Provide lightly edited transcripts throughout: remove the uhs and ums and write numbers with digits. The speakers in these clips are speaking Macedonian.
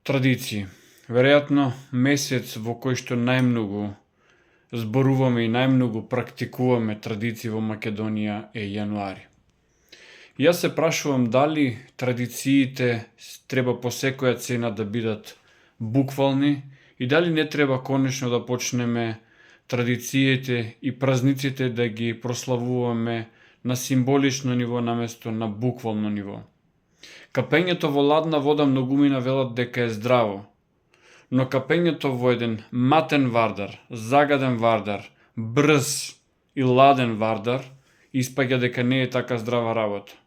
Традиции. Веројатно месец во кој што најмногу зборуваме и најмногу практикуваме традиции во Македонија е јануари. Јас се прашувам дали традициите треба по секоја цена да бидат буквални и дали не треба конечно да почнеме традициите и празниците да ги прославуваме на символично ниво наместо на буквално ниво. Капењето во ладна вода многумина велат дека е здраво, но капењето во еден матен вардар, загаден вардар, брз и ладен вардар, испаѓа дека не е така здрава работа.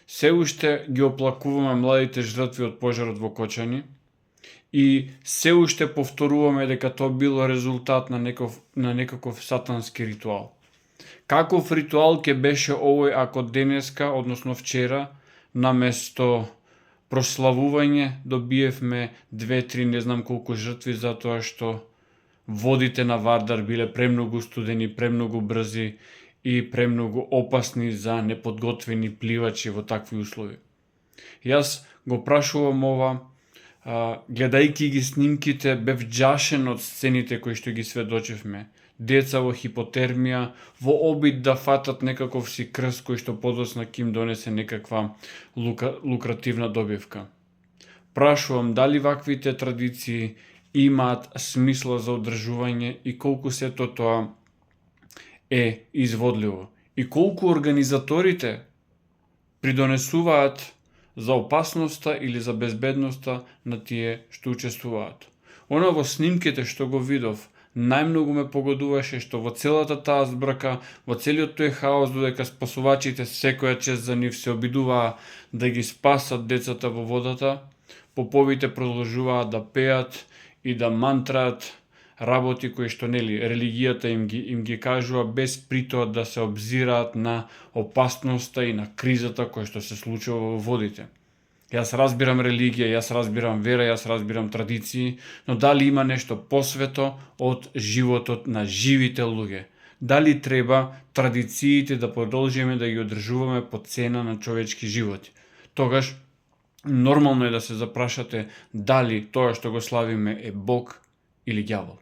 Се уште ги оплакуваме младите жртви од пожарот во Кочани и се уште повторуваме дека тоа било резултат на некаков сатански ритуал. Каков ритуал ќе беше овој ако денеска, односно вчера, наместо прославување добиевме 2-3 не знам колку жртви затоа што водите на вардар биле премногу студени, премногу брзи и премногу опасни за неподготвени пливачи во такви услови. Јас го прашувам ова, гледајќи ги снимките, бев џашен од сцените кои што ги сведочевме. Деца во хипотермија, во обид да фатат некаков си крст кој што подоцна ќе им донесе некаква лукративна добивка. Прашувам дали ваквите традиции имаат смисла за одржување и колку сето тоа е изводливо и колку организаторите придонесуваат за опасноста или за безбедноста на тие што учествуваат. Она во снимките што го видов, најмногу ме погодуваше што во целата таа збрка, во целиот тој хаос, додека спасувачите секоја чест за нив се обидуваа да ги спасат децата во водата, поповите продолжуваат да пеат и да мантраат работи кои што религијата им ги кажува без притоа да се обзираат на опасноста и на кризата која што се случува во водите. Јас разбирам религија, јас разбирам вера, јас разбирам традиции, но дали има нешто посвето од животот на живите луѓе? Дали треба традициите да продолжиме да ги одржуваме по цена на човечки животи? Тогаш нормално е да се запрашате дали тоа што го славиме е Бог или ѓавол.